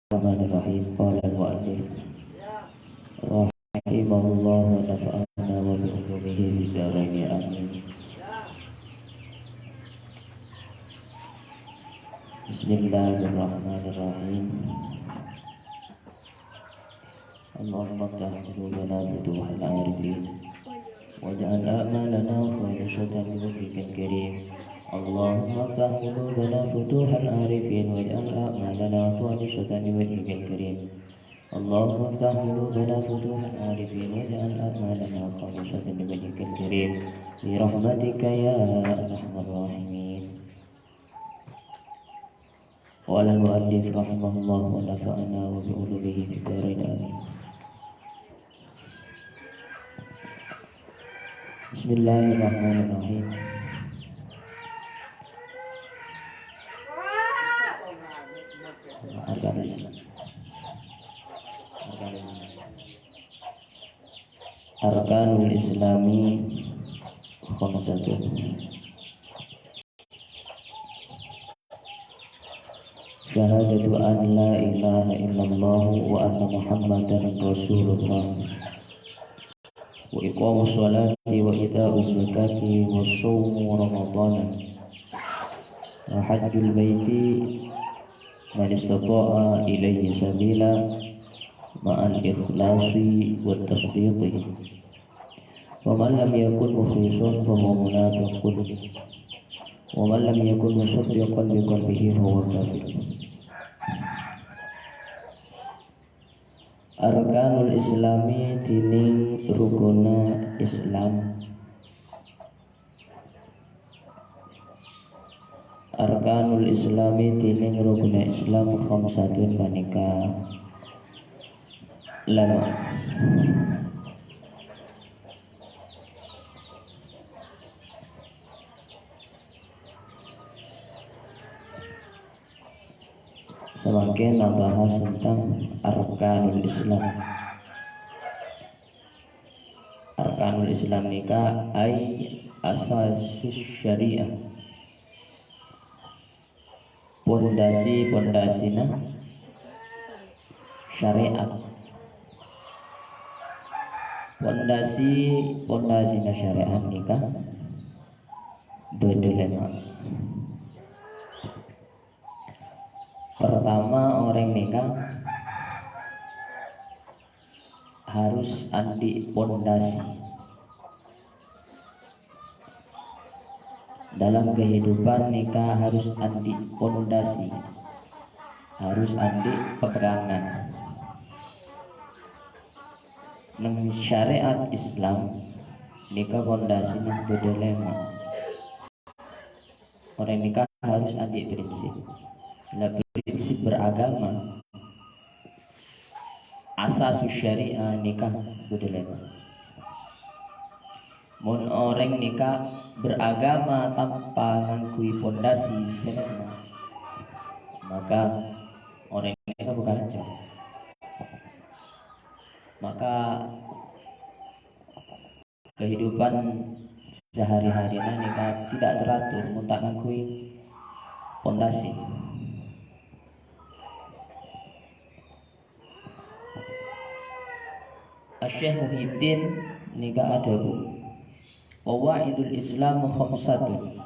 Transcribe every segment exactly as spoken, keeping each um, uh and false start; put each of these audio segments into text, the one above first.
Bismillahirrahmanirrahim. Qala al-mu'allif rahimahullah wa nafa'ana wa bi ulumihi fid darain, amin. Bismillahirrahmanirrahim. اللهم افتح قلوبنا فتوح العارفين واجعل أعمالنا خالصة لوجهك الكريم. اللهم افتح قلوبنا فتوح العارفين واجعل أعمالنا خالصة لوجهك الكريم. اللهم افتح قلوبنا فتوح العارفين واجعل أعمالنا خالصة لوجهك الكريم برحمتك يا أرحم الراحمين. قال المؤلف رحمه الله ونفعنا وبعلومه في الدارين، آمين. بسم الله الرحمن الرحيم. أركان الإسلام. أركان الإسلام. أركان الإسلام خمسة. شهادة أن لا إله إلا الله وأن محمدا رسول الله، وإقام الصلاة وإيتاء الزكاة وصوم رمضان وحج البيت من استطاع إليه سبيلا مع الإخلاص والتصديق. ومن لم يكن مخلصا فهو منافق، ومن لم يكن مصدقا بقلبه فهو كافر. Arkanul Islami, dinding rukunna Islam. Arkanul Islami, dinding rukunna Islam, khamsatun, panèka lèma'. Samangkèn abahas tentang arkanul Islam. Arkanul Islam nèka ai asasus syariah. Pondasi-pondasina syariat. Pondasi-pondasina syariat nèka bâdâ lèma'. Pertama, orèng nèka harus andi' pondasi. Dalam kehidupan nèka harus andi' pondasi, harus andi' pegangan. Neng syariat Islam nèka pondasina bâdâ lèma'. Orèng nèka harus andi' prinsip. Lah, prinsip beragama, asasus syariah nèka bâdâ lèma'. Mon orèng nèka beragama tanpa ngangghuy pondasi sè lèma', maka orèng nèka bhâkal hancor. Maka kehidupan sehari-harina nèka tidak teratur mon ta' ngangghuy pondasi. Asy-Syaikh Muhyiddin nèka adhâbu, "Qawaidul Islam khamsatun."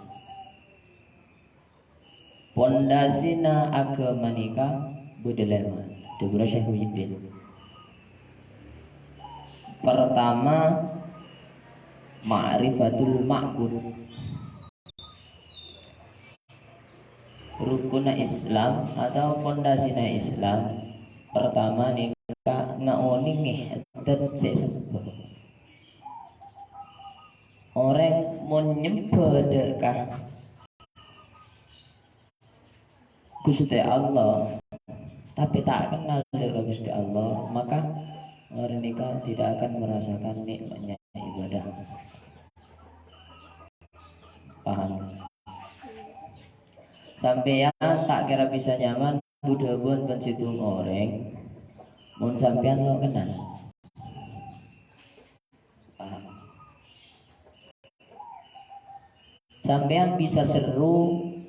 Pondasina aghâma nèka bâdâ lèma'. Dhâbuna Syekh Muhyiddin. Pertama, ma'rifatul ma'bud. Rukunna Islam atau pondasina Islam, pertama nèka ngaonèngè zat sè èsembâ. Orèng mon nyembâ dâ' ka Ghustè Allah, tapè ta' kennal dâ' ka Ghustè Allah, maka orèng nèka tidak akan merasakan nikmatnya ibadah. Paham? Sampèyan ta' kèra bisa nyaman bu-dhâbuwân bân sèttong orèng, mon sampèyan lo' kennal. Paham? Sampèyan bisa seru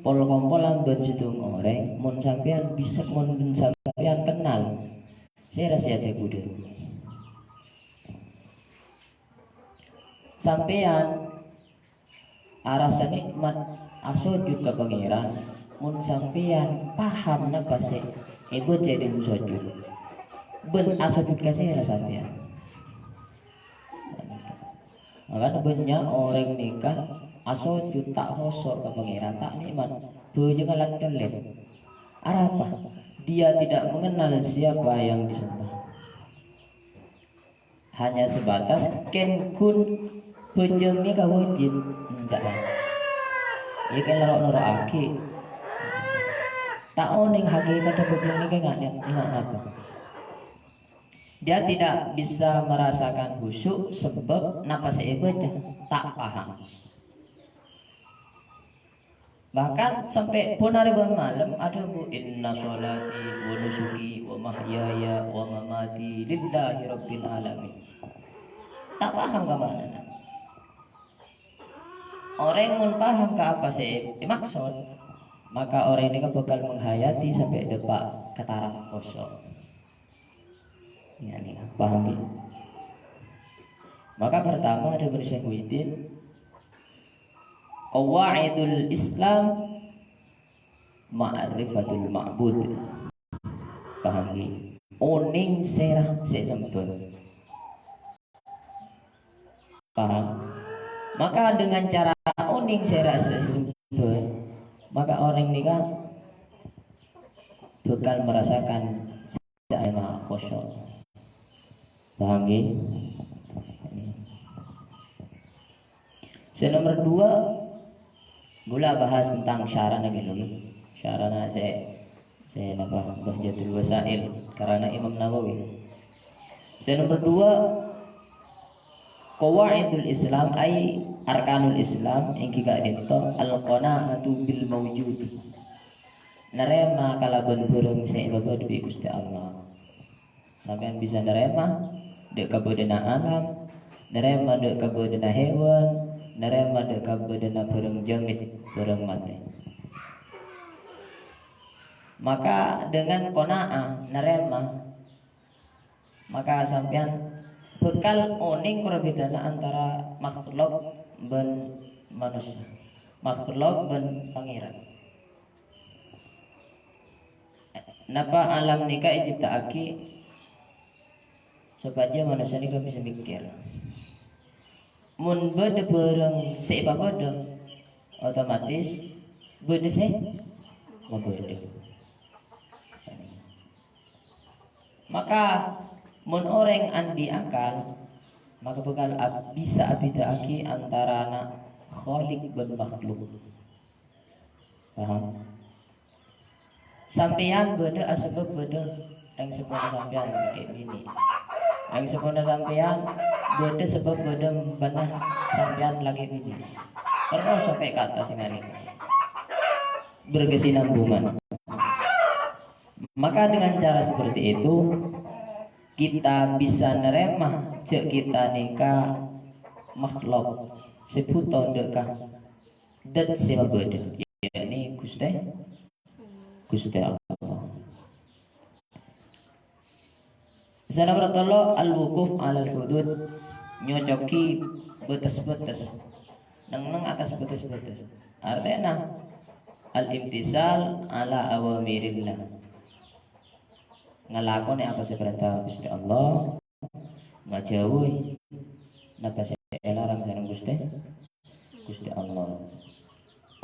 pol-kompolan bân sèttong orèng, mon sampèyan bisa, mon sampèyan sampèyan kennal sèra sè ajhâbu dhâri. Sampèyan arassa nè'mat asojud ka Pangèran, mon sampèyan paham napa sè èbâca è dhâlem sojud, bân asojud ka sèra sampèyan. Makana bânnya' orèng nèka asojud ta' khoso' ka Pangèran, ta' nè'mat, bhâjângnga lat-kellèt. Arapa? Dia tidak mengenal siapa yang disembah. Hanya sebatas kèng ghun bhâjâng nèka wâjib. Enjâ'. Iyâ kèng noro'-noro'aghi. Ta' onèng hakèkatta bhâjâng nèka nga-, nga-, napa. Dia tidak bisa merasakan khusyuk sebab napa sè èbâca ta' paham. Bahkan sampè' pon arè bân malem adhâbu, "Inna sholati wa nusuki wa mahyaya wa mamati lillahi rabbil alamin." Ta' paham ka ma'nana. Orèng mon paham ka apa sè èmaksod, maka orèng nèka bhâkal menghayati sampè' dâpa' ka tarang khoso'. Ya, nèka, paham, ya? Maka pertama, adhâbu Syekh Muhyiddin, qawaidul Islam ma'rifatul ma'bud. Paham, ya? Onèng sèra sè èsembâ. Paham? Maka dengan cara onèng sèra sè èsembâ, maka orèng nèka bhâkal merasakan sa'at maha khusyuk. Paham, ngghi? Sè nomor dua, ghulâ bahas tentang syarana, ngghi, ngghi. Syarana sè, sè napa, Mbah Jadul Wasail, karana Imam Nawawi. Sè nomor dua, qawaidul Islam, ai arkanul Islam, èngghi ka'dinto al-qana'atu bil maujud. Narèma kalabân bhârâng sè èpabâdâ bi' Ghustè Allah. Sampèyan bisa narèma dâ' kabâdâna alam, narèma dâ' kabâdâna hèwan, narèma dâ' kabâdâna bhârâng jamit, bhârâng matè. Maka dengan qanaah narèma, maka sampèyan bhâkal onèng perbeddaanna antara makhluk bân manossa, makhluk bân Pangèran. Napa alam nèka ècipta'aghi sopajâ manossa nèka bisa mèkkèr. Mon bâdâ bhârâng sè èpabâdâ, otomatis bâdâ sè mabâdâ. Maka, mon orèng andi' akal, maka bhâkal ab-, bisa abhidhâ'aghi antarana Khaliq bân makhluk. Paham? Sampèyan bâdâ asabâb bâdâ rèng seppona sampèyan lakè' binè'. Rèng seppona sampèyan bâdâ sabâb bâdâ bânna sampèyan lakè' binè'. Terros sampè' ka attas sè nganèka. Berkesinambungan. Maka dengan cara seperti itu, kita bisa narèma jâ' kita nèka makhluk sè bhuto dâ' ka Dat sè mabâdâ, yakni Ghustè, Ghustè Allah. Sè nomor tello', al-wuquf 'alal hudud, nyocoki bâtes-bâtes, neng-enneng attas bâtes-bâtes. Artèna, al-imtisal 'ala awamirillah, ngalakonè apa sè èparènta Ghustè Allah, ngajhâuwi napa sè èlarang sareng Ghustè, Ghustè Allah.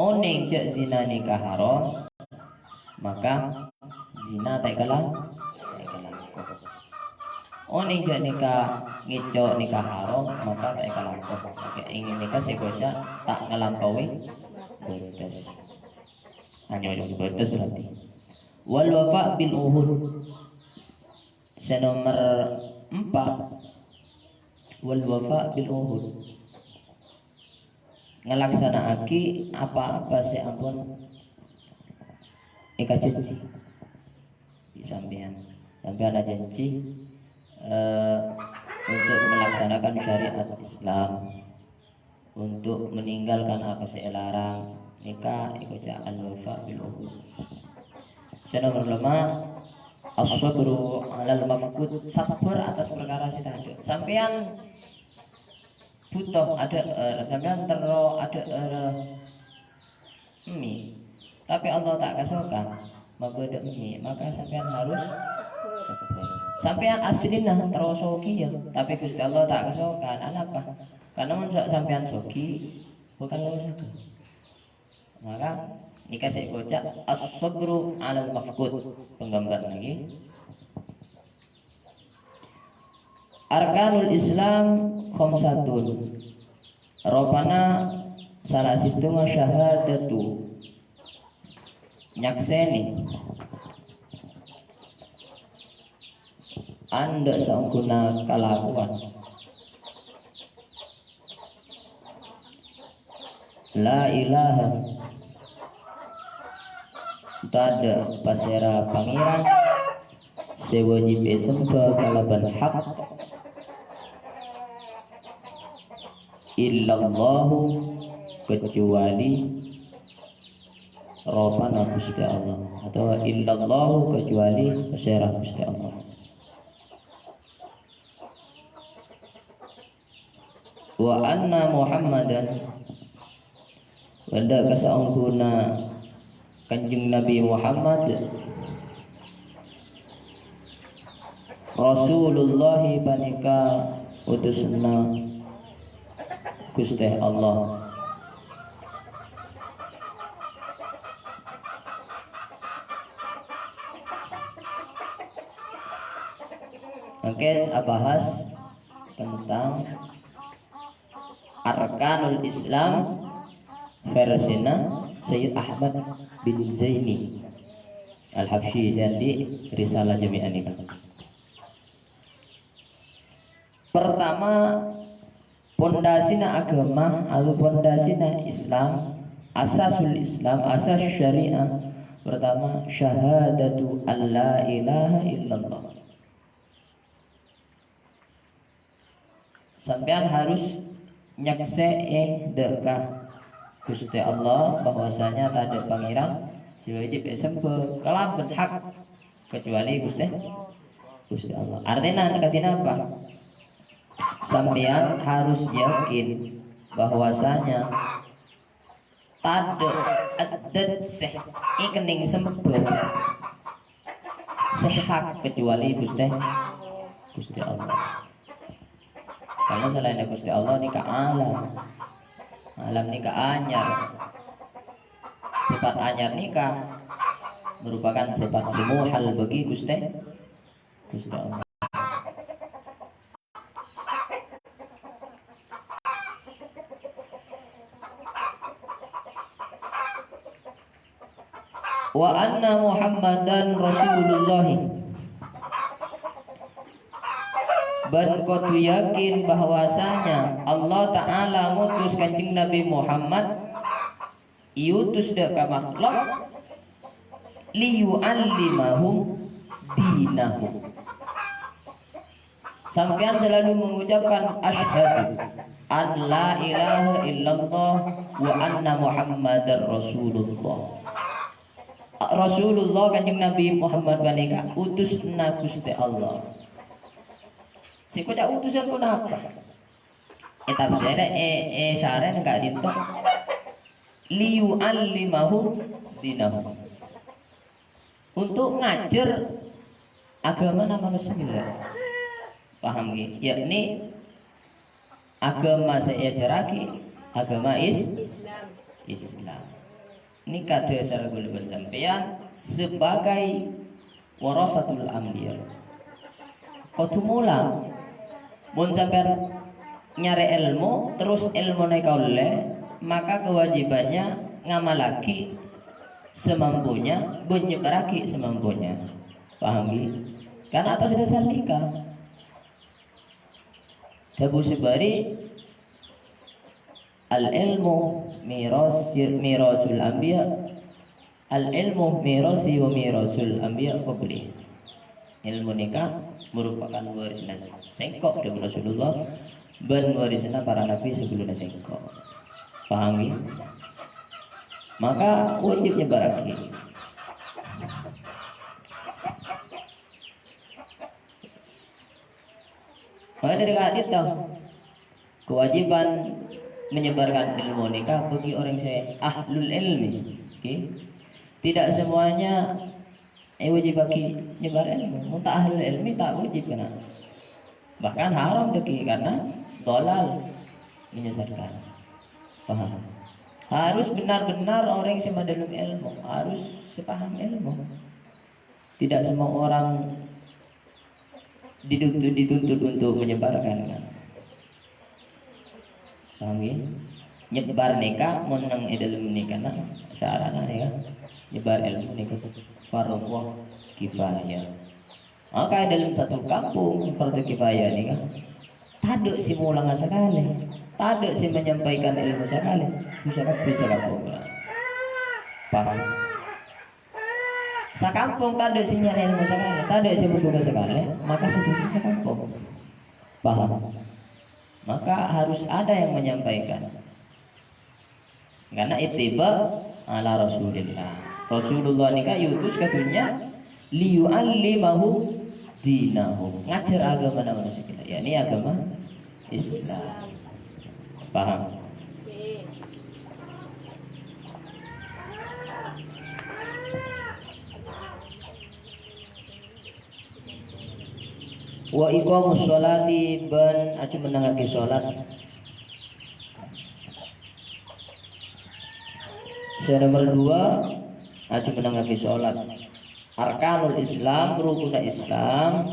Onèng jâ' zina nèka haram, maka zina ta' èkala-, ta' èkalako. Onèng jâ' nèka ngèco' nèka haram, maka ta' èkalako. Maka èngèn nèka sè èkoca' ta' ngalampauwi bâtes. Anyo'on bâtes berarti. Wal wafa bil uhud. Sè nomer empa', wal wafa bil uhud. Ngalaksana'aghi apa-apa sè ampon èkajhânjhi bi' sampèyan. Sampèyan ajhânjhi, eh, untuk melaksanakan syariat Islam. Untuk meninggalkan apa sè èlarang, nèka èkoca' al-wafa bil uhud. Sè nomer lèma', As-sabru 'alal mafqud, sabbhâr atas parkara sè tadâ'. Sampèyan bhuto adhâ'âr, sampèyan terro adhâ'âr emmi', tapè Allah ta' kasokan mabâdâ emmi', maka sampèyan harus sabbhâr. Sampèyan aslina terro sogiyâ, tapè Ghustè Allah ta' kasokan. Anapa? Karna mon sa-, sampèyan sogi, bhâkal lo' sogi. Maka, nèka sè èkoca' as-sabru 'alal mafqud. Panggambar lagi. Arkanul Islam khamsatun. Ropana sala sèttonga syahadatu. Nyaksènè. Andâ' saongghuna kalakowan. La ilaha, tadâ' pasèra pangèran sè wajib èsembâ kalabân hak, illallahu, kecuali ropana Ghustè Allah, atabâ illallahu, kecuali pasèra Ghustè Allah. Wa anna Muhammadan, bân dâ' ka saongghuna Kanjeng Nabi Muhammad, Rasulullah, panèka utusanna Ghustè Allah. Mangkèn abahas tentang Arkanul Islam versina Sayyid Ahmad bin Zaini Al-Habsyi sè andi' risalah jami'ah nèka. Pertama, pondasina aghâma, atau pondasina Islam, asasul Islam, asas syariah, pertama, syahadatu an la ilaha illallah. Sampèyan harus nyaksè'è dâ' ka Ghustè Allah bahwasanya tadâ' pangèran sè wajib èsembâ kalabân hak kecuali Ghustè, Ghustè Allah. Artèna kadhi napa? Sampèyan harus yakin bahwasanya tadâ' adât sè èkennèng sembâ sè hak kecuali Ghustè, Ghustè Allah. Karna salaènna Ghustè Allah nèka alam. Alam nèka anyar. Sèpat anyar nèka merupakan sèpat sè muhal bagi Ghustè, Ghustè Allah. Wa anna Muhammadan Rasulullah. Bân kodhu yakin bahwasanya Allah Ta'ala ngutus Kanjeng Nabi Muhammad, èutus dâ' ka makhluk, liyu'allimahum dinahum. Sampèyan selalu mengucapkan, "Asyhadu an la ilaha illallah wa anna Muhammadar Rasulullah." Rasulullah, Kanjeng Nabi Muhammad panèka utusna Ghustè Allah. Sè èkoca' utusan ponapa? Ètafsir, è, èsarè nèng ka'dinto. Liyu'allimahum dinahum. Untuk ngajhâr aghâmana manossa. Paham, ghi? Yakni aghâma sè èajhârraghi aghâma Is-, Islam. Nèka dhâsar kaulâ bân sampèyan sebagai warasatul anbiya. Kodhu molang. Mon sampèyan nyarè èlmo, terros èlmona èkaollè, maka kewajibannya ngamallaghi semampunya, bân nyebbhârraghi semampunya. Paham, ghi? Karna atas dasar nèka. Dhâbu sè bâri', "Al-ilmu miras-, mirasul anbiya, al-ilmu mirasi wa mirasul anbiya qabli." Èlmo nèka merupakan warisna sèngko', dhâbu Rasulullah, bân warisna para nabi sabellunna sèngko'. Paham, ghi? Maka wajib nyebbhârraghi. Makanya dari hadis toh, kewajiban menyebarkan ilmu nèka bagi orang sè ahlul ilmi. Oke? Tidak semuanya èwajibaghi nyebar ilmu. Mun ta' ahlul ilmi, ta' wajib kèna. Bahkan haram dhâggi' karena dolal, menyesatkan. Paham? Harus benar-benar orang sè madhâlem ilmu, harus sè paham ilmu. Tidak semua orang dituntut, dituntut untuk menyebarkan, kan? Paham, ya? Nyebar nèka, mon neng è dâlem nèka, nah, syarana nèka, nyebar ilmu nèka fardhu kifayah. Maka è dâlem satu kampung, fardhu kifayah nèka, tadâ' sè molanga sakalè, tadâ' sè menyampaikan ilmu sakalè, bisa kabbhi sakampung. Paham? Sakampung tadâ' sè nyarè ilmu sakalè, tadâ' sè mondhughâ sakalè, maka sè dhâddhi sakampung. Paham? Maka harus ada yang menyampaikan. Karena ittiba ala Rasulillah. Rasulullah nèka diutus ka dhunnya liyu'allimahum dinahum. Ngajhâr aghâmana manossa ghellâ', yakni aghâma Islam. Paham? Wa iqamus sholati, bân ajumennengngaghi sholat. Sè nomer dua, ajumennengngaghi sholat. Arkanul Islam, rukunna Islam.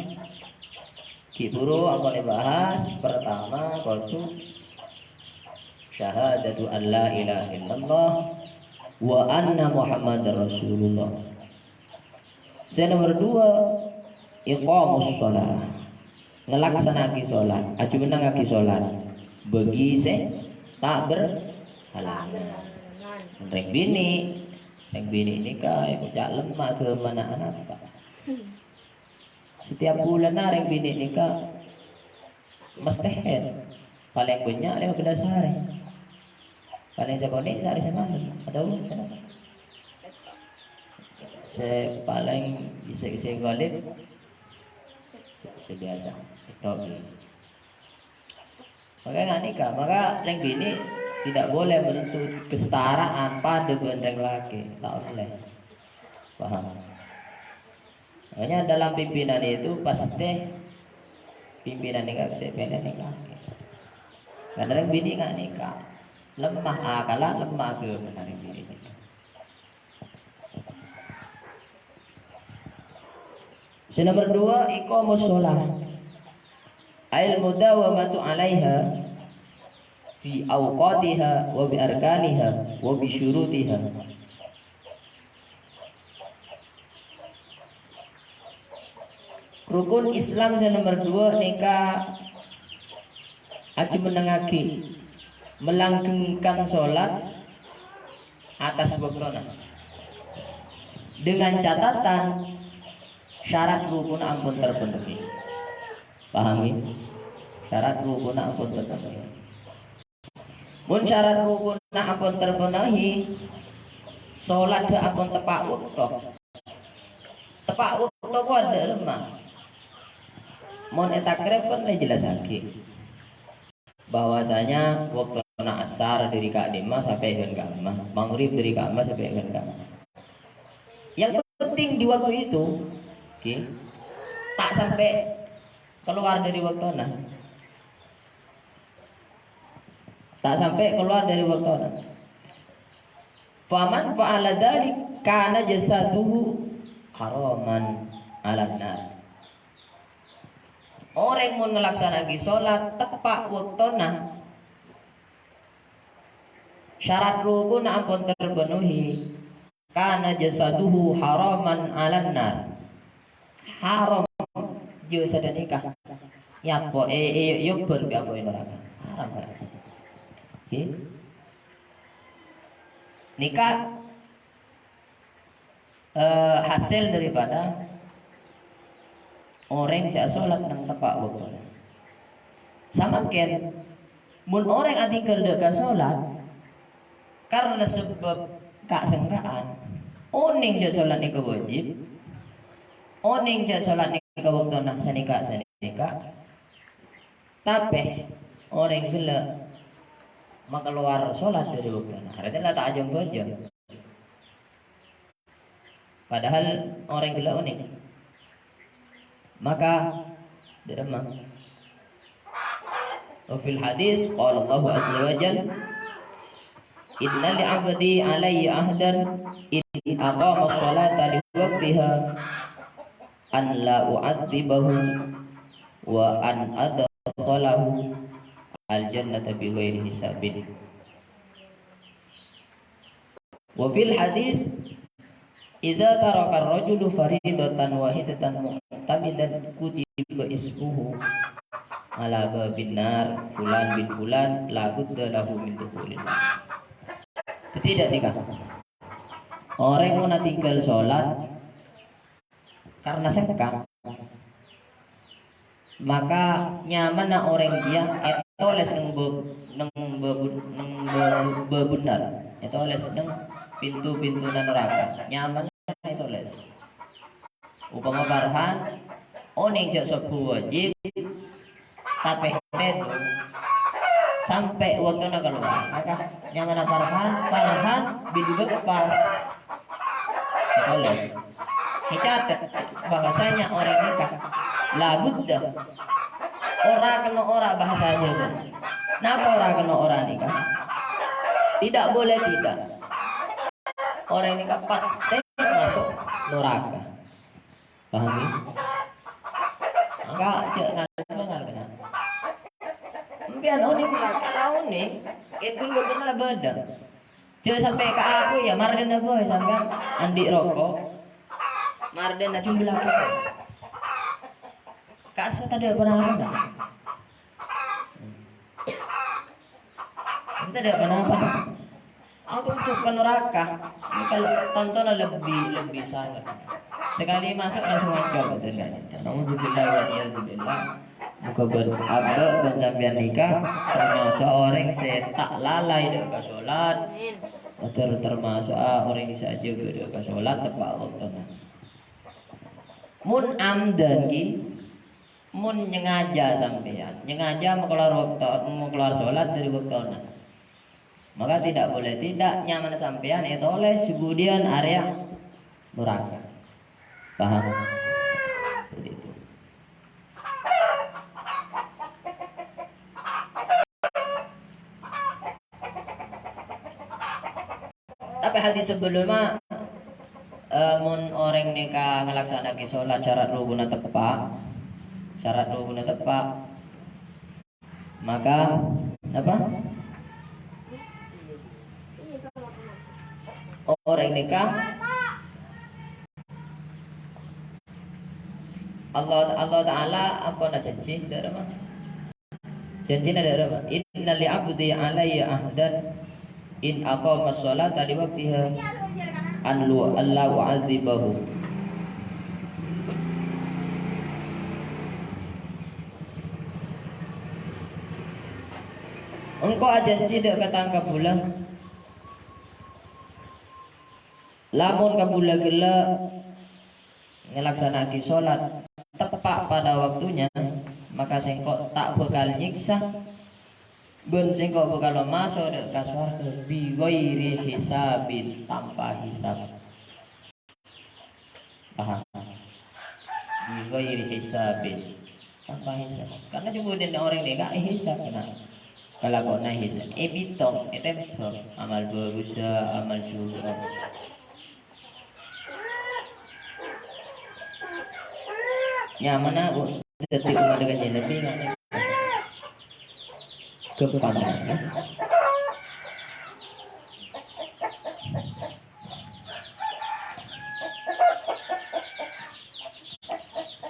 Ghi' bhuru ampon èbahas. Pertama, kodhu syahadatu an la ilaha illallah wa anna Muhammadar Rasulullah. Sè nomer dua, iqamus shalah. Ngelaksana'aghi sholat, ajumennengngaghi sholat. Bagi sè ta' berhalangan. Rèng binè', rèng binè' nèka èkoca' lemma' aghâmana anapa. Setiap bulânna rèng binè' nèka mesthè haid. Palèng bânnya' lèma bellâs arè. Palèng sakonè' saarè samalem. Atau sè palèng sè, sè ghalib, sè, sè biyasa. Itu. Maka nga' nèka, maka rèng binè' tidak boleh menuntut kesetaraan padâ bân rèng lakè', ta' ollè. Paham? Makanya dalam pimpinan itu pasti pimpinan nèka sè pèlè rèng lakè'. Karena rèng binè' nga' nèka, lemma akalla, lemma aghâmana rèng binè' nèka. Sè nomer dua, iqamus shalah. Ail mudawamatu 'alaiha fi awqatiha wa bi arkaniha wa bi syurutiha. Rukun Islam sè nomer dua nèka ajumennengngaghi, melanggengkan sholat atas waktona. Dengan catatan, syarat rukunna ampon terpenuhi. Paham, ya? Syarat rukunna ampon terpenuhi. Mon syarat rukunna ampon terpenuhi, sholat ampon teppa' wakto. Teppa' wakto kok adâ' lemma. Mon è takrib kan la èjellassaghi bahwasanya waktona asar dâri ka'dimma sampè' ghân ka'emma, maghrib dâri ka'emma sampè' ghân ka'emma. Yang penting di waktu itu, oke, ta' sampè' keluar dâri waktona. Ta' sampè' keluar dâri waktona. Faman fa'ala dzalik kana jasaduhu haraman 'alan nar. Orèng mon ngelaksana'aghi sholat teppa' waktona, syarat rukunna ampon terpenuhi, kana jasaduhu haraman 'alan nar. Haram jasadda nèka. Nyappo, è, è, èobbhâr bi' apoy naraka. Haram, kan? Oke. Nèka, eh, hasil daripada orèng sè asolat neng teppa' waktona. Samangkèn, mon orèng atinggal dâ' ka solat, karena sabâb ka'-sengka'an, onèng jâ' solat nèka wajib, onèng jâ' solat nèka waktona sanèka-sanèka, Tapè orèng ghellâ' makalowar solat dâri bâktona, artèna la ta' ajâng-bâjâng. Padahal orèng ghellâ' onèng. Maka, dâremma. Wa fil hadis, qala Allahu azza wa jal, "Inna li 'abdi alayya ahdan in aqama sholata li waqtiha an la u'adzibahu wa an adkhalahu al-jannata bi ghairi hisabin." Wa fil hadis, "Idza taraka ar-rajulu faridatan wahidatan mu'tamidan kutiba ismuhu ala babin nar, fulan bin fulan, la budda lahu min dukhulin." Dhâddhi, dâ' nèka, orèng mon atèngghâl solat karena sengka, maka nyamana orèng kèya ètolès neng bâ-, neng bâbu-, neng bâbu-, bâbuna, ètolès neng pintu-pintuna naraka. Nyamana ètolès. Upama Farhan, onèng jâ' sobbhu wajib, tapè tèdung sampè' bâktona kalowar. Maka nyamana Farhan, Farhan bin Beppa. Ètolès. Ècatet bahwasanya orèng nèka la budda. Ora kèng ora bahasa Jawa. Napa ora kèng ora nèka? Tidak boleh tidak. Orèng nèka pastè maso' naraka. Paham, ya? Enggak, jâ' ngarep, ngarep, ngarep. Sampèyan onèng, ora onèng, èdung bâdâna la bâdâ. Jâ' sampè' ka aku, ya, mardhâna bhâi, sampèyan andi' roko'. Mardhâna jumlah. Kassa' tadâ' ponapana. Tadâ' ponapa. Aku tuh ke neraka. Ini kalau tantona lebih, lebih sangat. Sekali masuk langsung hancur, betul nggak? Nauzubillah wal iyadzubillah. Moga bân abdhâ bân sampèyan nèka termasuk orèng sè ta' lalai dâ' ka solat. Ter-, termasuk, ah, orèng sè ajâgâ dâ' ka solat teppa' bâktona. Mon amdan ghi, Mon nyengaja sampèyan, nyengaja makalowar bâkto, makalowar solat dâri bâktona, maka tidak boleh tidak nyamana sampèyan ètolès, kemudian arèya naraka. Paham? Seperti itu. Tapè hadis sebelumnya, eh, mon orèng nèka ngalaksana'aghi solat syarat rukunna teppa', syarat rukunna teppa', maka apa? Orèng nèka Allah, Allah Ta'ala ampon ajhânjhi, dâ' remma. Jhânjhina dâ' remma, "Inna li 'abdi 'alayya 'ahdan, in aqama sholata li waqtiha, an lu-, an la u'adzibahu." Engko' ajhânjhi dâ' ka tang kabulâ, lamon kabulâ ghellâ' ngalaksana'aghi solat teppa' pada waktunya, maka sèngko' ta' bhâkal nyèksa, bân sèngko' bhâkal maso' dâ' ka sowarghâ bi ghairi hisabin, tanpa hisab. Paham? Bi ghairi hisabin. Tanpa hisab. Karena jhubudhâna orèng nèka èhisab, nah. Kalakowanna èhisab. Èbitong, ètembhâng. Amal bhâghussa, amal jhurâ. Nyamana, Bu, dhâddhi umat Kanjeng Nabi, kan? Gampang, ya.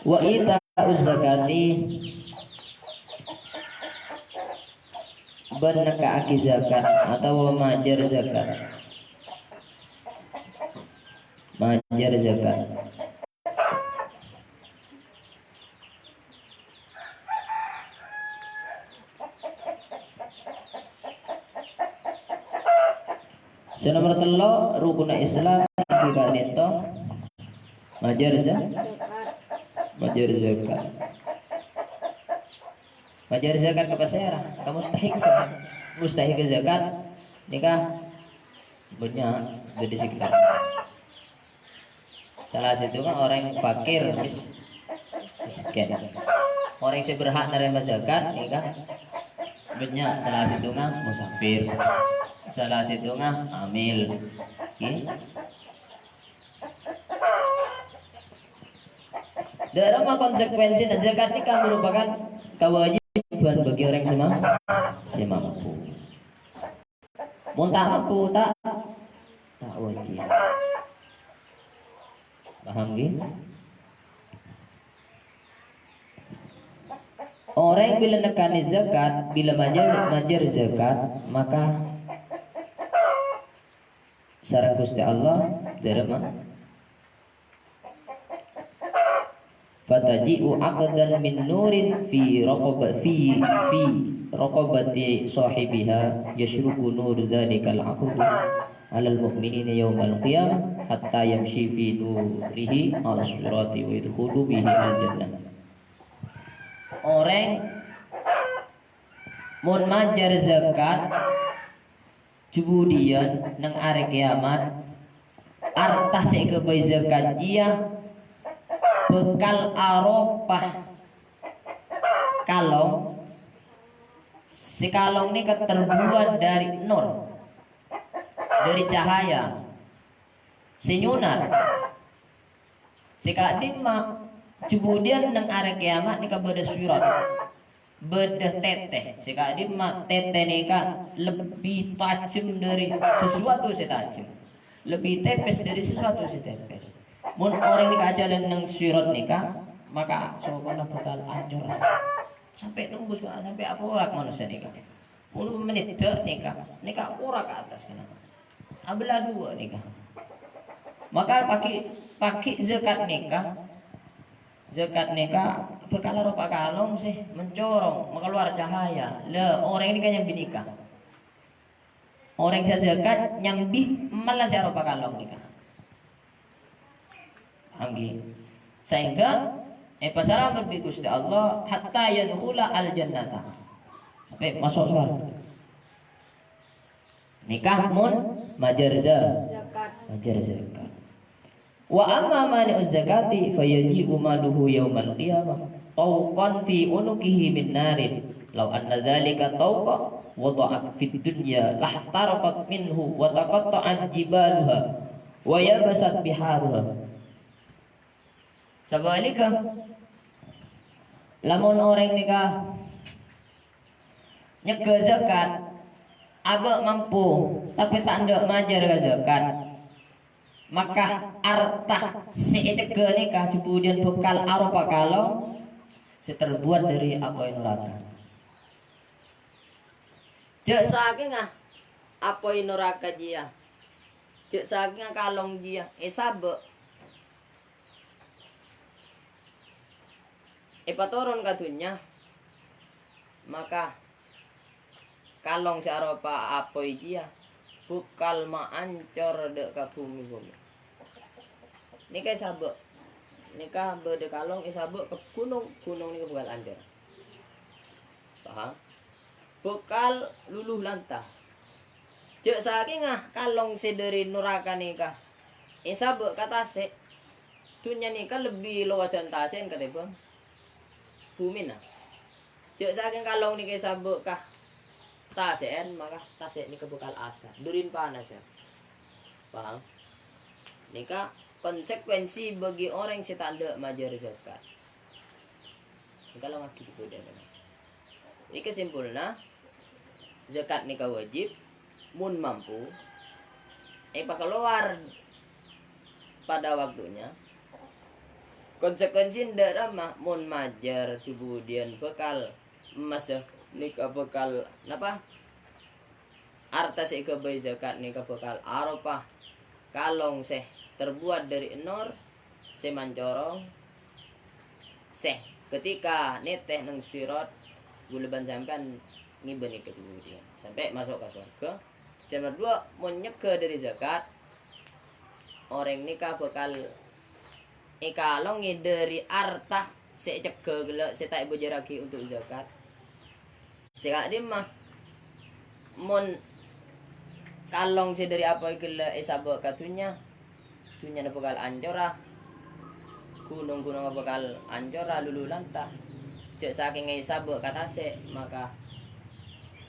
Wa ita'uz zakati, bân nekka'aghi zakat otabâ majâr zakat. Majâr zakat. Sè nomer tello', rukunna Islam, ka'dinto majâr za-, majâr zakat. Majâr zakat ka pasèra? Ka mustahik. Mustahik zakat nèka bânnya' bâdâ sekitar. Sala sèttonga orèng fakir, mis-, miskin. Orèng sè berhak narèma zakat nèka bânnya', sala sèttonga musafir. Sala sèttonga hamil. Ghi. Dâ' remma konsekuensina, zakat nèka merupakan kewajiban bagi orang sè ma-, sè mampu. Mon ta' mampu, ta', ta' wajib. Paham, ghi? Orèng bilâ nekkanè zakat, bilâ majâr, majâr zakat, maka sareng Ghustè Allah, dâ' remma, "Fataji'u 'aqdan min nurin fi raqaba-, fi, fi raqabati shahibiha, yasyruqu nuru dzalikal 'aqdi 'alal mu'minina yaumal qiyamah, hatta yamshi fi nurihi 'alas sirati wa yadkhulu bihi al jannah." Orèng mon majâr zakat, jhubudhiyân neng arè kèyamat, arta sè èghâbây zakat jiyâ bhâkal aropa kalong, sè kalong nèka terbuat dâri nur, dâri cahaya sè nyunar. Sè ka'dimma, jhubudhiyân neng arè kèyamat nèka bâdâ sirat. Bâdâ tètè. Sè ka'dimma tètè nèka lebbi tajem dâri sesuatu sè tajem. Lebbi tèpès dâri sesuatu sè tèpès. Mon orèng nèka ajhâlân neng sirat nèka, maka sokona bhâkal ancor. Sampè' tembus, sampè' akorak manossa nèka. Polo mennit dâ' nèka, nèka akorak ka attas kèna. Abella duwâ' nèka. Maka paghi', paghi' zakat nèka, zakat nèka bhâkal aropa kalong sè mencorong, makalowar cahaya. La, orèng nèka nyambi nèka. Orèng sè zakat nyambi mala sè aropa kalong nèka. Angghi. Saèngghâ èpasalamet bi' Ghustè Allah hatta yadkhula al-jannata. Sampè' maso' sowarghâ. Nèka mon majâr za-, Zakat. Majâr zakat. Wa amma mani'uz zakati fayaji'u maluhu yaumal qiyamah tawqan fi unuqihi min narin. Law anna dzalika tawqa wada'a fid dunya lahtaraqat minhu wa taqatta'at jibaluha wa yabasat biharuha. Sabhâligghâ, lamon orèng nèka nyegghâ zakat, abâ' mampu, tapè ta' endâ' majâr ka zakat, maka arta sè ècegghâ nèka jhubudhiyân bhâkal aropa kalong sè terbuat dâri apoy noraka. Jhâ' sakèngnga apoy noraka jiyâ, jhâ' sakèngnga kalong jiyâ èsabâ', èpatoron ka dhunnya, maka kalong sè aropa apoy jiyâ bhâkal maancor dâ' ka bhumè-bhumè. Nèka èsabâ'. Nèka bâdâ kalong èsabâ' ka ghunong, ghunong nèka bhâkal ancor. Paham? Bhâkal luluh lanta. Jhâ' sakèngnga kalong sè dâri noraka nèka èsabâ' ka tasè', dhunnya nèka lebbi lowasân tasè'en katèmbhâng bhumèna. Jhâ' sakèng kalong nèka èsabâ' ka tasè'en, maka tasè' nèka bhâkal asap, dâri panassa. Paham? Nèka konsekuensi bagi orèng sè ta' endâ' majâr zakat. Engko' longaghi bhâdhân. Nèka simpulna, zakat nèka wajib, mon mampu, èpakalowar pada waktunya. Konsekuensi dâ' remma, mon majâr jhubudhiyân bhâkal emmas nèka bhâkal napa? Arta sè èghâbây zakat nèka bhâkal aropa kalong sè terbuat dâri enor sè mancorong, sè ketika nètè neng sirat, ghulâ bân sampèyan ngibâ nèka jhubudhiyân sampè' maso' ka sowarghâ. Sè nomor duwâ', mon nyegghâ dâri zakat, orèng nèka bhâkal èkalongè dâri arta sè ècegghâ ghellâ' sè ta' èbâjârraghi untuk zakat. Sè ka'dimma, mon kalong sè dhâri apoy ghellâ' èsabâ' ka dhunnya, dhunnyana bhâkal ancora, ghunong-ghunongnga bhâkal ancora lulu lanta. Jhâ' sakèngnga èsabâ' ka tasè', maka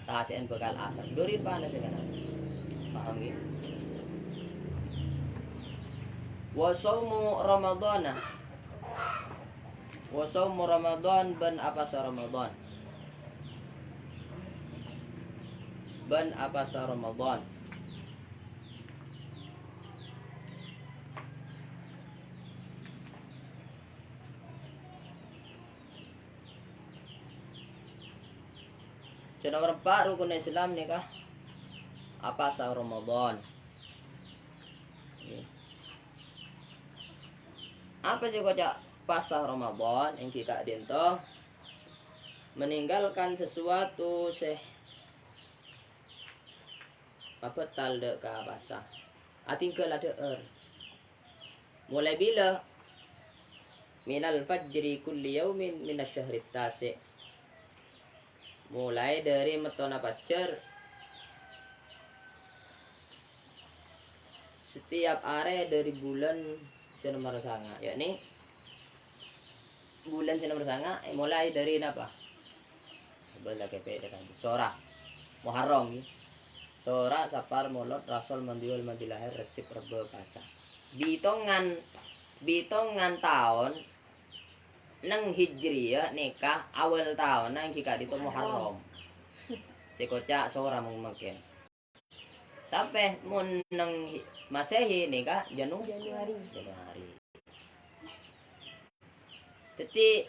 tasè'na bhâkal asap. Dhâri panassa kana'. Paham, ghi? Wa shaumu Ramadhana. Wa shaumu Ramadhan, bân apasa Ramadhan. Bân apasa Ramadhan. Sè nomer empa' rukunna Islam nèka apasa Ramadhan. Apa sè èkoca' pasa Ramadhan? Èngghi ka'dinto, meninggalkan sesuatu sè mabhâtal dhâ' ka pasa. Adhinggâl adhâ'âr. Molaè bilâ? Minal fajri kulli yaumin minasy syahrit tasi'. Molaè dhâri mettona pajhâr setiap arè dhâri bulân sè nomer sanga', yakni bulân sè nomer sanga', eh, molaè dhâri napa? Bâlâ kèpè' dâ' kanjeng. Sora. Muharram, ghi. Sora, Sapar, Molod, Rasol, Mandiwal, Mandilaher, Rejjeb, Rebbâ, Pasa. Bitongan, bitongan taon neng Hijriyah nèka awal taonna èngghi ka'dinto Muharram. Sè èkoca' Sora mong-, mangkèn. Sampè' mon neng Hi-, Masehi nèka Janu-, Januari. Januari. Dhâddhi,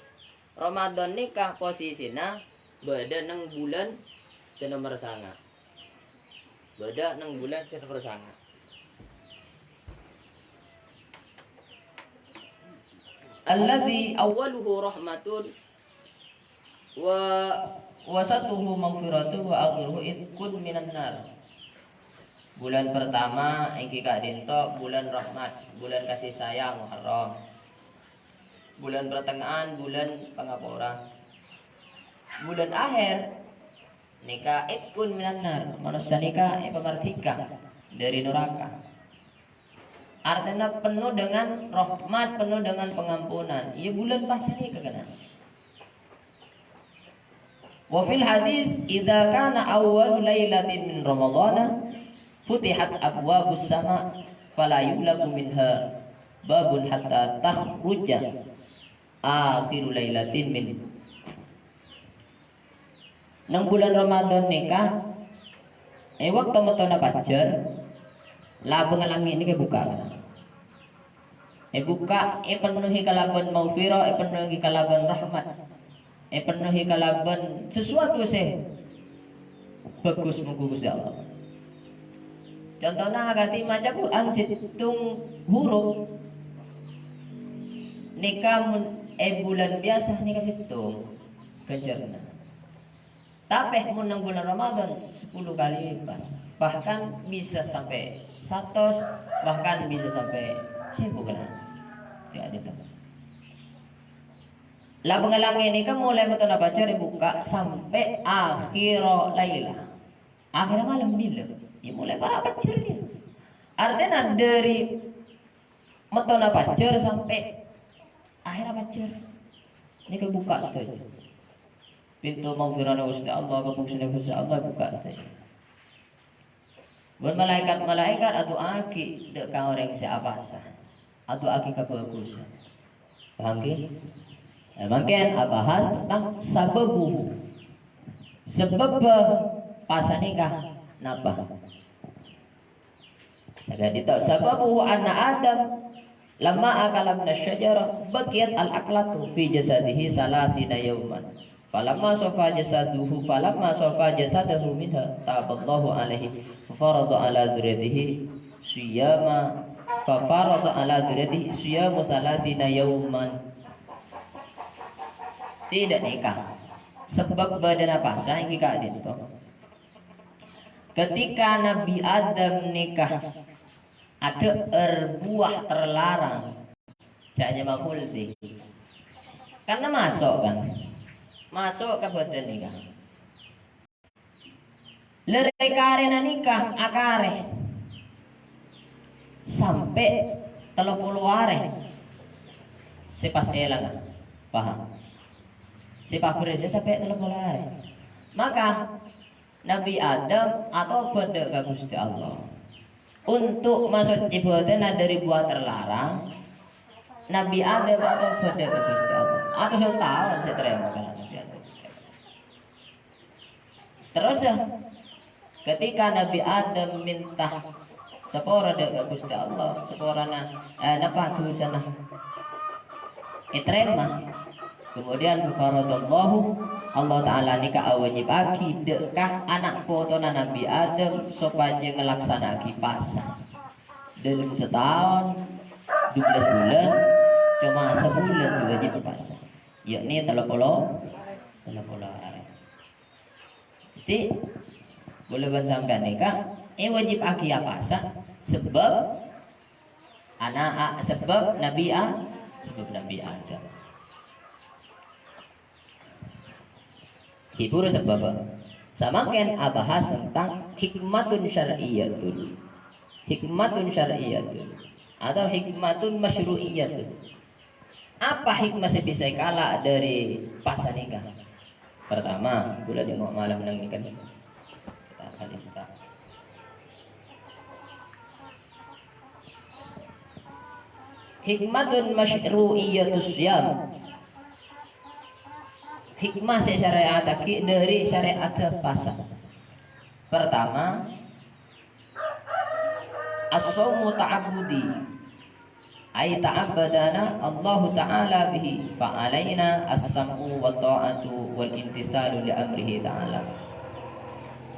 Ramadan nèka posisina bâdâ neng bulân sè nomer sanga'. Bâdâ neng bulân sè nomer sanga'. Alladzi awwaluhu rahmatun wa wasatuhu maghfiratun wa akhiruhu itqun minan nar. Bulân pertama èngghi ka'dinto bulân rahmat, bulân kasih sayang, Muharram. Bulân pertengahan, bulân pangapora. Bulân akhèr nèka itqun minan nar, manossa nèka èpamardhika dhâri noraka. Artèna penuh dengan rahmat, penuh dengan pengampunan. Iyâ, bulân pas nèka kana'. Wa fil hadits, "Idza kana awwalu lailatin min Ramadhana, futihat abwabus sama, fala yughlaqu minha babun hatta takhruja akhiru lailatin min." Neng bulân Ramadan nèka, è bâkto mettona pajhâr, labângnga langngè' nèka èbukka'. Èbukka', èpennohi kalabân maghfirah, èpennohi kalabân rahmat, èpennohi kalabân sesuatu sè bhâghus mongghu Ghustè Allah. Contona, kadhi maca Qur'an sèttong huruf, nèka mon è bulân biyasa nèka sèttong ghânjhârânna. Tapè mon neng bulân Ramadan, sepuluh kali lipat. Bahkan bisa sampè' satos, bahkan bisa sampè' sèbu kèna. Ya, gitu. Labângnga langngè' nèka molaè mettona pajhâr èbukka' sampè' akhira laila. Akhirra malem bilâ? Ya, molaè para' pajhâr, ya. Artèna dhâri mettona pajhâr sampè' akhirra pajhâr. Nèka bukka' sadhâjâ. Pinto maghfirana Ghustè Allah, kabhâghusânna Ghustè Allah bukka' sadhâjâ. Bân malaèkat-malaèkat adu'aaghi dhâ' ka orèng sè apasa. Adu'aaghi kabhâghusân. Paham, ghi? Nah, mangkèn abahas tentang sababu. Sabâbbhâ pasa nèka napa? Saka'dinto, sababuhu anna Adam lamma akala minasy syajarah baqiyat al-aqlatu fi jasadihi salasina yauman. Falamma shafa jasaduhu, falamma shafa jasadahu minha, taballahu alaihi, fa farada ala dzurriyyatihi siyama, fa farada ala dzurriyyatihi siyamu salasina yauman. Tidak nèka. Sabâb bâdâna pasa èngghi ka'dinto. Ketika Nabi Adam nèka adhâ'âr buwâ terlarang, jâ' nyama khuldi. Karena maso', kan? Maso' ka bâdân nèka. Lè rè-karèna nèka akarè sampè' tello polo arè sè pas èlangnga. Paham? Sè pas berrèsè sampè' tello polo arè. Maka, Nabbhi Adam atobhât dâ' ka Ghustè Allah. Untuk masoccè bhâdhânna dâri buah terlarang, Nabbhi Adam atobhât dâ' ka Ghustè Allah. Atosan taon sè tarèma kana' Nabbhi Adam. Terros, ya, ketika Nabbhi Adam mènta sapora dâ' ka Ghustè Allah, saporana, eh, napa dhusana ètarèma. Kemudian, faradallahu, Allah Ta'ala nèka awâjibaghi dâ' ka ana' potona Nabbhi Adam sopajâ ngalaksana'aghi pasa. Dâlem sataon, dubellâs bulân, coma sabulân sè wâjib pasa, yakni tello polo, tello polo arè. Dhâddhi, kaulâ bân sampèyan nèka èwâjibaghi apasa, sabâb ana', a-, sabâb Nabbhi A-, sabâb Nabbhi Adam. Ghibur sabâbbhâ. Samangkèn abahas tentang hikmatun syar'iyyatun. Hikmatun syar'iyyatun. Atau hikmatun masyru'iyyatun. Apa hikmah sè bisa èkala' dâri pasa nèka? Pertama, kaulâ jhâ' malem neng nèka. Kita akan minta. Hikmatun masyru'iyyatus siyam. Hikmah sè èsyarè'ataghi dâri syarè'atta pasa. Pertama, as-shaumu ta'abbudi. Ai ta'abbadana Allahu Ta'ala bihi, fa alaina as-sam'u wa ta'atu wal imtisalu li amrihi ta'ala.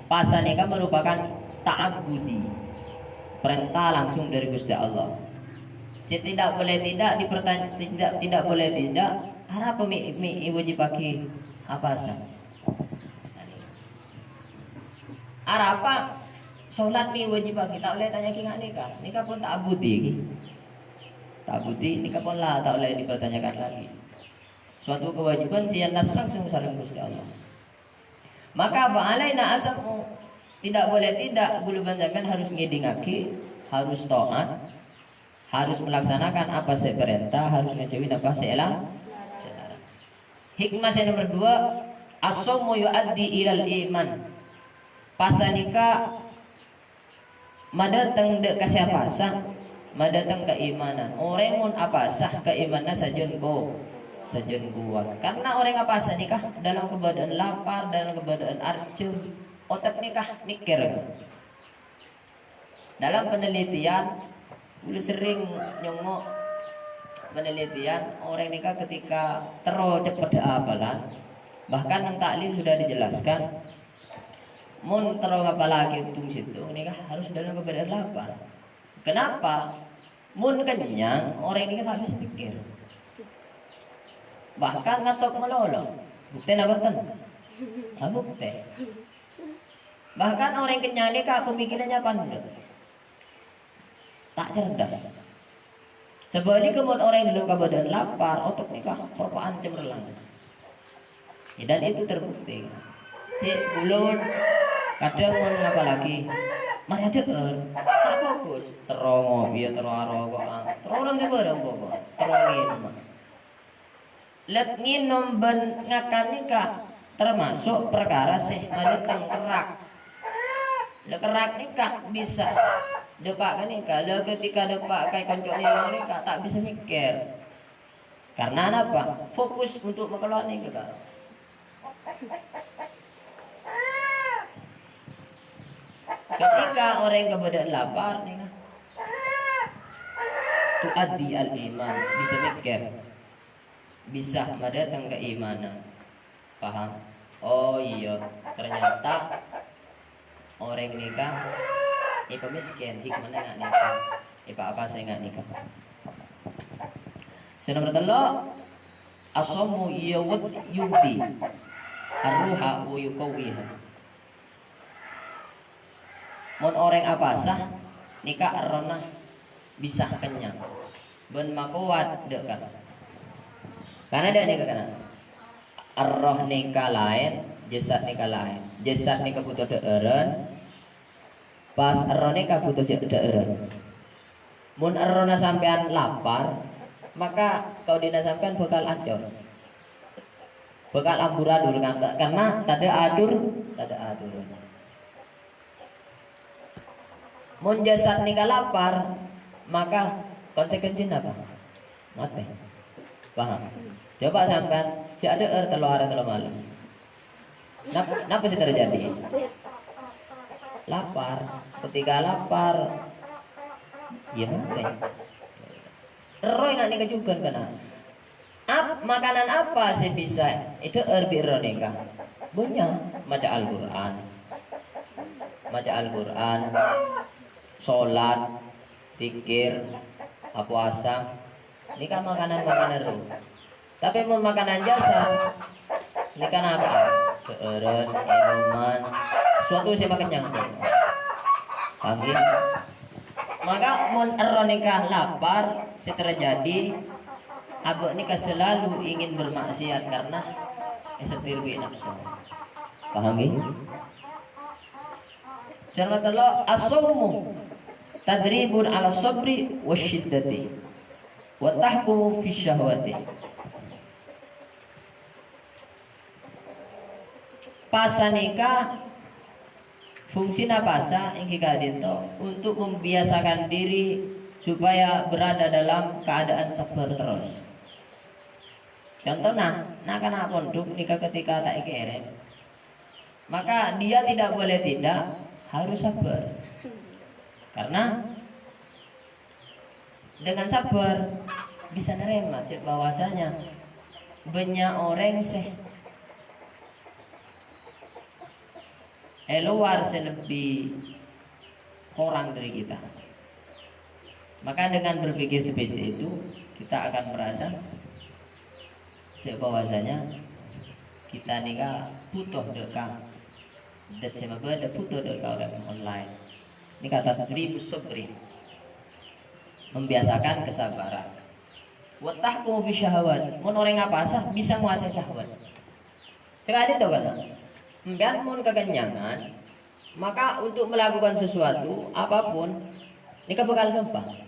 Pasa nèka merupakan ta'abbudi, perintah langsung dari Ghustè Allah. Sè tidak boleh tidak dipertanya-, tidak, tidak boleh tidak, arapa mè', mè' èwâjibaghi apasa? Arapa sholat mè' èwâjibaghi, ta' ollè tanya'aghi nga' nèka. Nèka pon ta'abbudi ghi. Ta'abbudi nèka pon la ta' ollè dipertanyakan lagi. Suatu kewajiban sè nas langsung sareng Ghustè Allah. Maka fa alaina as-sam'u, tidak boleh tidak, kaulâ bân sampèyan harus ngèdingaghi, harus taat, harus melaksanakan apa sè parènta, harus ngajhâuwi apa sè èla-, sè èlarang. Hikmah sè nomer dua, as-shaumu yu'addi ilal iman. Pasa nèka madhâteng dâ' ka sè apasa, madhâteng kaimanan. Orèng mon apasa, kaimanna sajân ko-, sajân kowat. Karna orèng apasa nèka dalam keadaan lapar, dalam keadaan arjâ, otak nèka mèkkèr. Dalam penelitian, kaulâ sering nyongngo' penelitian, orèng nèka ketika terro ceppet apalan, bahkan neng taklim sudah dijelaskan, mon terro ngapalaghi tong-settong nèka harus dalam keadaan lapar. Kenapa? Mon kennyang, orèng nèka ta' bisa mèkkèr. Bahkan ngantok malolo. Buktèna bhunten? Ah, buktè. Bahkan orèng kennyang nèka pemikirannya pandek. Ta' cerdas. Sebaliknya, mon orèng dalam keadaan lapar, otak nèka ropa'an cemerlang. Ya, dan itu terbukti. Cè' bulâ kadhâng mon ngapalaghi, marè adhâ'âr, ta' fokus. Terro ngopi, ya, terro aroko'an, terro orèng sabârâng pokok, terro ngènom. Lèt ngènom bân ngakan nèka termasuk parkara sè madhâteng kerrak. Lè kerrak nèka bisa dâpa' ka nèka. Lè ketika dâpa' ka konco nèka, nèka ta' bisa mèkkèr. Karena napa? Fokus untuk makalowar nèka, Kak. Ketika orèng kabâdâ'ân lapar, nèka, tu'addi al-iman, bisa mèkkèr. Bisa madâteng kaimanan. Paham? Oh, iyâ, ternyata orèng nèka èpamèskèn, hikmana nga' nèka, èpaapasè nga' nèka. Sè nomer tello', as-shaumu yubdi ar-ruha wa yuqawwiha. Mon orèng apasa, nèka errohna bisa kennyang bân makowat dâ' ka-, kana dâ' nèka kana. Erroh nèka laèn, Jasad nèka laèn. Jasad nèka butuh dhâ'ârân, pas erroh nèka butuh dhâ-, dhâ'ârân. Mon errohna sampèyan lapar, maka kaodi'na sampèyan bhâkal ancor. Bhâkal amburadul, karna tadâ' atur, tadâ' aturan. Mon jasad nèka lapar, maka konsekuensina apa? Matè. Paham? Coba sampèyan, jhâ' adhâ'âr tello arè tello malem. Nap-, napa sè terjadi? Lapar. Ketika lapar, ya matè. Erroh enga' nèka jhughân kana. Ap-, makanan apa sè bisa èdhâ'âr bi' erroh nèka? Bânnya', maca Al-Qur'an. Maca Al-Qur'an, sholat, dzikir, apowasa. Nèka makanan-makanan roh. Tapè mon makanan jasad, nèka napa? Dhâ'ârân, ènoman, sesuatu sè makennyang. Paham, ghi? Maka mon erroh nèka lapar, sè terjadi, abâ' nèka selalu ingin bermaksiat karena èsetir bi' nafsu. Paham, ghi? Cara tello', as-shaumu tadribun 'ala sabri wasyiddati, wa tahkumu fi syahwati. Pasa nèka, fungsina pasa èngghi ka'dinto untuk membiasakan diri supaya berada dalam keadaan sabar terus. Contohna, na'-kana' pondhuk nèka ketika ta' èkèrèm, maka dia tidak boleh tidak, harus sabar. Karena dengan sabar bisa nerima cek bahwasanya banyak orang sih di luar sih lebih kurang dari kita. Maka dengan berpikir seperti itu, kita akan merasa cek bahwasanya kita nèka butuh deka. Dat sè mabâdâ butuh deka orang lain. Ini kata tadribus sabri. Membiasakan kesabaran. Wa tahkumu fi syahwat. Mon orèng apasa bisa nguasai syahwat. Sekali tahu kan? Empèyan mon kekenyangan, maka untuk melakukan sesuatu apapun, nèka bakal gampang.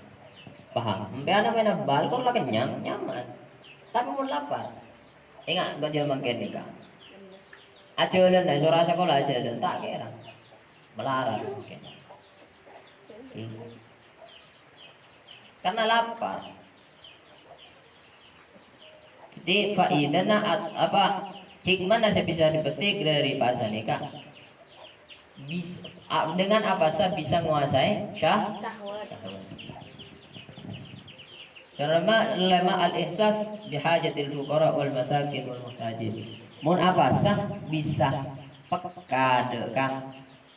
Paham? Empèyan apa nabal, kor la kenyang, nyaman. Tapi mon lapar, enga' bâjâ mangkèn nèka. Ajhâlân, sora sakola ajhâlân, ta' kèra. Malarat mangkèn. Karena lapar. Jadi, faidana at-, apa, hikmahna sè bisa dipetik dari pasa nèka. Bis-, a-, dengan apasa bisa nguasai syah-, Syahwat. Sarama lema al-ihsas bihajatil fuqara wal masakin wal muhtajin. Mon apasa bisa peka deka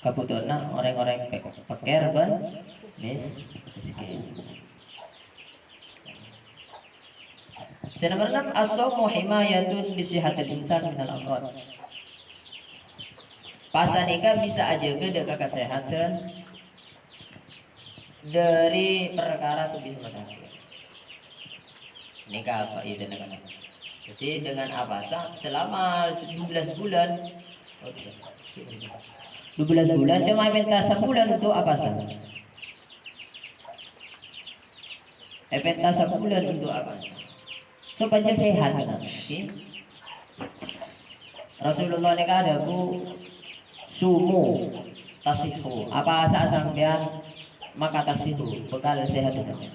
kabutuhanna orèng-orèng pe-, pekèr bân mis-, miskin. Sè nomer ennem, as-shaumu himayatun li sihhatil insan minal amrad. Pasa nèka bisa ajâgâ dâ' ka kasèhadhân dâri parkara sè bisa masakè'. Nèka faidana kana. Jadi dengan apasa selama dua belas bulan, dua belas bulan cuma minta sebulan untuk apasa. Èpènta sabulân untuk apa? Supaya sehat, kan? Oke. Rasulullah nèka adhâbu, "Sumu tasihhu." Apasa sampèyan maka tasihhu, bakal sehat sampèyan.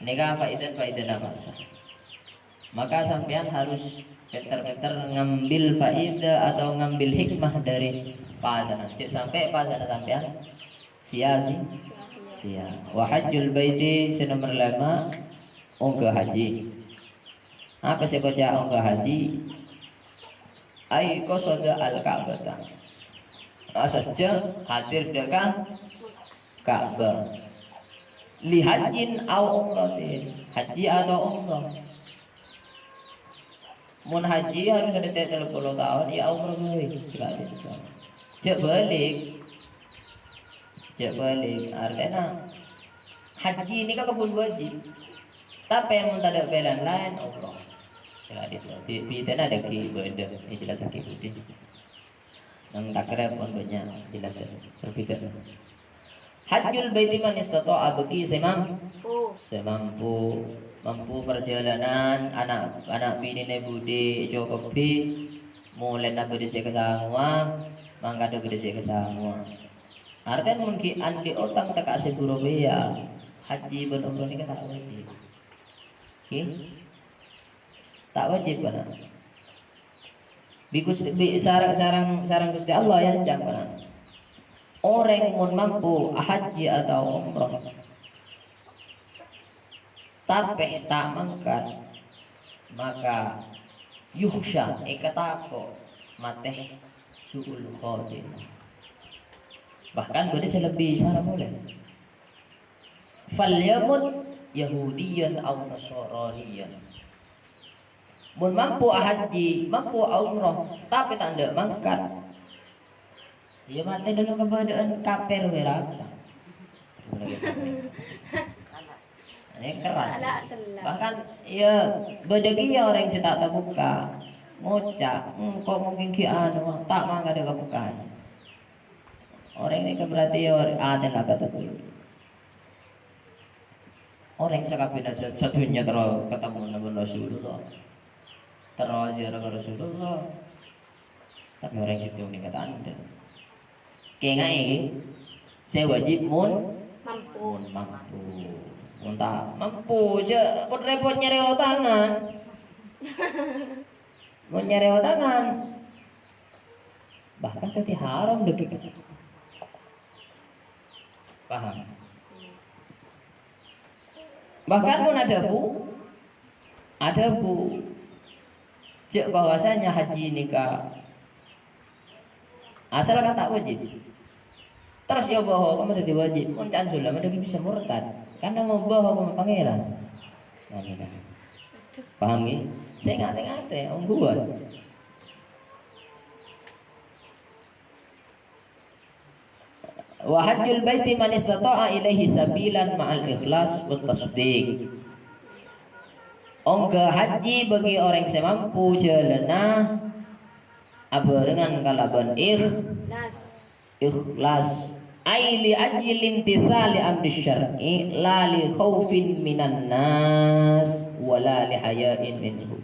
Nèka faedah-faedah nafas. Maka sampèyan harus pènter-pènter ngambil faedah atau ngambil hikmah dari pasana. Jhâ' sampè' pasana sampèyan sia-si-, sia. Wa hajjul baiti sè nomer lèma', ongghâ haji. Apa sè èkoca' ongghâ haji? Ai qasada al-Ka'bata. Asajjhâ hadir dâ' ka Ka'bah. Li hajjin au umratin. Haji atau umrah. Mon haji harus ada tello puluh taon, ya umrah bhâi. Jhâ' bâlik. Jhâ' bâlik. Artèna haji ini kan kabun wajib. Tapè mon tadâ' pèlèyan laèn, Allah. Kala dhi-, dhi-, bhidhâna dhâggi' bâdâ, èjelassaghi budi. Nang takerrè pon bânnya' jelas perbedaan. Hajjul baiti man istata'a bagi sè mam-, sè mampu, mampu parjhâlânan, ana', ana' binèna budi ècokobi, molèna bâdâ sè kasangowa, mangkadhâ bâdâ sè kasangowa. Artèna mon ghi' andi' otang tèka sè buru biyâ, hajji bân umroh nèka ta' wajib. Ghi? Ta' wajib, kana. Bi Gusti, bi sareng, sareng, sareng Gusti Allah èyancam, kana. Orèng mon mampu hajji atau umroh, tapè ta' mangkat, maka yukhsha, èkatako' matè su'ul khotimah. Bahkan bâdâ sè lebbi sara polè. "Falyamut Yahudiyan aw Nasraniyan." Mon mampu ahajji, mampu aumroh, tapè ta' endâ' mangkat, iyâ matè dâlem kabâdâ'ân kafir bhâi rata. Ini keras. Bahkan, iyâ, bâdâ kèya orèng sè ta' tabukka', ngoca', "Engko' mungkin ghi' anu, ta' mangkat dâ' kabukkaan." Orèng nèka berarti, iyâ, atèna katabe'ân. Orèng sakabbhiyânna sa-, sadhunnya terro katemmo bân Rasulullah. Terro aziarah ka Rasulullah. Tapè orèng sèttong nèka ta' endâ'. Kènga'è, sè wajib mon mampu. Mon mampu. Mon ta' mampu, jhâ' pot-rèpot nyarè otangan. Mon nyarè otangan, bahkan dhâddhi haram dhâggingnga. Paham? Bahkan mon adhâbu, adhâbu jhâ' bahwasanya hajji nèka asalkan ta' wajib. Terros èobâ hokomma dhâddhi wajib. Mon ca'na sulâ, mending bisa murtad. Karena ngobâ hokomma Pangèran. Nah, nèka. Paham, ghi? Sè ngatè-ngatè, ongghuwân. "Wa hajjul baiti man istata'a ilaihi sabilan ma'al ikhlas wat tasdiq." Ongghâ hajji bagi orèng sè mampu jhâlânna abhârengan kalabân ikh-, Ikhlas. Ikhlas. Ai li ajli imtisali amri syar'i, la li khaufin minan nas, wa la li haya'in minhu.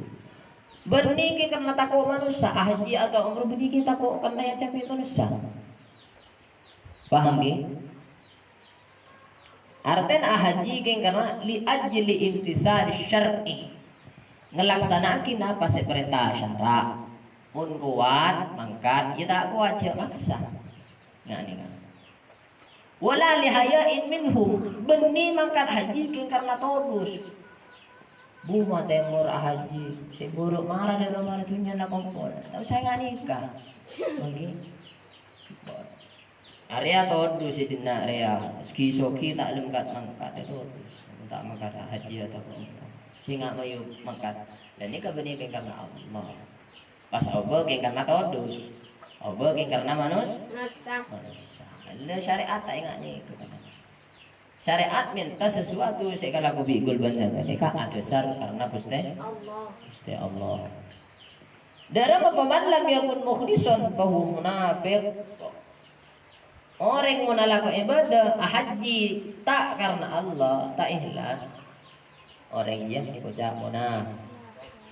Bânnè kè karna tako' manossa, ahajji atau umroh bânnè kè tako' karna ècabi manossa. Paham, ghi? Artèna ahajji kèng karna li ajli imtisali syar'i. Ngalaksana'aghi napa sè parènta syara'. Mon kowat, mangkat, iyâ ta' kowat, jhâ' maksa. Nga' nèka. Wala li haya'in minhum, bânnè mangkat hajji kèng karna todus. Bu, matè mor ahajji, sè buru mara dâri mara dhunnyana kompol. Ta' osa nga' nèka. Manggi. Arèya todus sè dinna' rèya, sè ghi-soghi ta' lem kat-mangkat, todus. Ta' mangkat hajji atau umroh. Sè nga' mayu mangkat. Dan nèka bânnè kèng karna Allah. Pas aobâ kèng karna todus. Aobâ kèng karna manus-, Manossa. Manossa. Lha syarè'at ta' enga' nèka. Syarè'at mènta sesuatu sè èkalako bi' ghulbân sè nèka adhâsar karna Ghustè Allah. Ghustè Allah. Dârâmma faman lam yakun mukhlisan fahuwa munafiq. Orèng mon alako ibadah, ahajji, ta' karna Allah, ta' ikhlas, orèng jiyâ èkoca' mona-,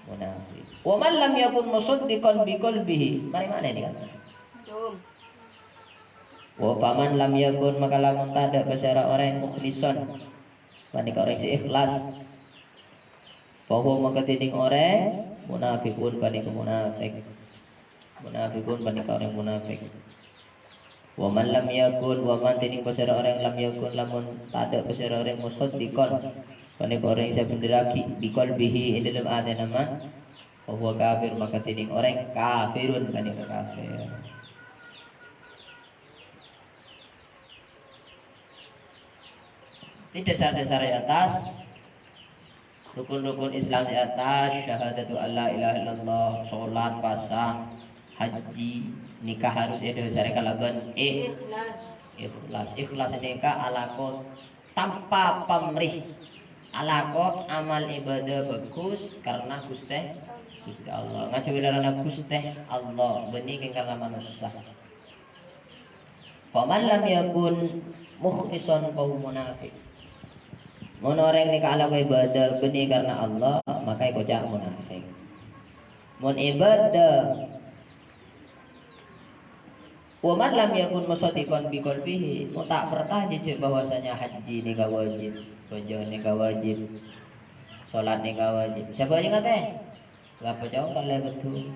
monafik. "Wa man lam yakun musaddiqan bi qalbihi." Marè ma'na ini kan? Dum. "Wa faman lam yakun," maka lamon tadâ' pasèra orèng mukhlisan, panèka orèng sè ikhlas. "Fahuwa," maka dhinèng orèng munafiqun panèka munafik. Munafiqun panèka orèng munafik. "Wa man lam yakun," wa man dhinèng pasèra orèng lam yakun lamon tadâ' pasèra orèng musaddiqan, panèka orèng sè bhenderraghi, "bi qalbihi," è dâlem atèna man, "fahuwa kafir," maka dhinèng orèng kafirun panèka kafir. Di dasar-dasar è attas, rukun-rukun Islam è attas, syahadatu alla ilaha illallah, sholat, pasa, hajji, nèka harus èdhâsarè kalabân ikh-, Ikhlas. Ikhlas. Ikhlas nèka alako tanpa pamrih. alako amal ibadah bagus karena Guste, Guste Allah. Ngajâwâ lerana Guste Allah, bânnè kèng karena manossa. "Faman lam yakun mukhlisan fa huwa munafiq." Mon orèng nèka alako ibadah bânnè karena Allah, maka èkoca' munafik. Mon ibadah, "Wa man lam yakun musaddiqan bi qalbihi," mon ta' parcajâ jâ' bahwasanya haji nèka wajib, pojâ nèka wajib, salat nèka wajib. Sapa sè ngatè? Ngapa jâ' kan lè beddhu?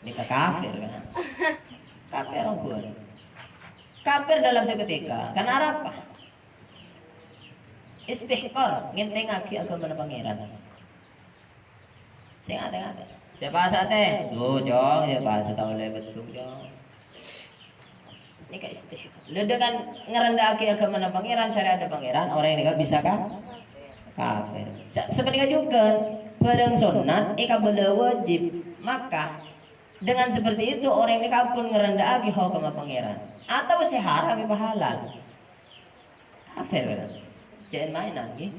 Nèka kafir, kan? Kafir, bukan? Kafir dalam seketika. Karena apa? Istihqar, ngèntèngaghi aghâmana Pangèran. Sè ngatè-ngatè. Sè pas atè? Tuh, Cong, sè pas tao lè beddhu, Cong. Nèka istihqar. Lha, dengan ngerendahaghi aghâmana Pangèran, syariat Pangèran, orèng nèka bisa ka-, kafir. Sa-, sapanèka jhughân, bârâng sonnat èkabâlâ wajib. Maka, dengan seperti itu, orèng nèka pon ngerendahaghi hokomma Pangèran. Atau sè haram èpahalal. Kafir, kan? Jhâ' maènan, ghi.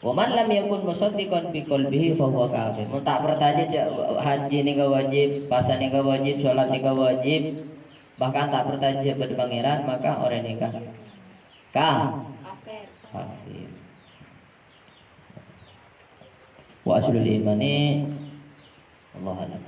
"Wa man lam yakun musaddiqan bi qalbihi fa huwa kafir." Mon ta' parcajâ jâ' haji nèka wajib, pasa nèka wajib, salat nèka wajib, bahkan ta' parcajâ bâdâ Pangèran, maka orèng nèka ka-, kafir. Wa aslul imani, Allahu a'lam.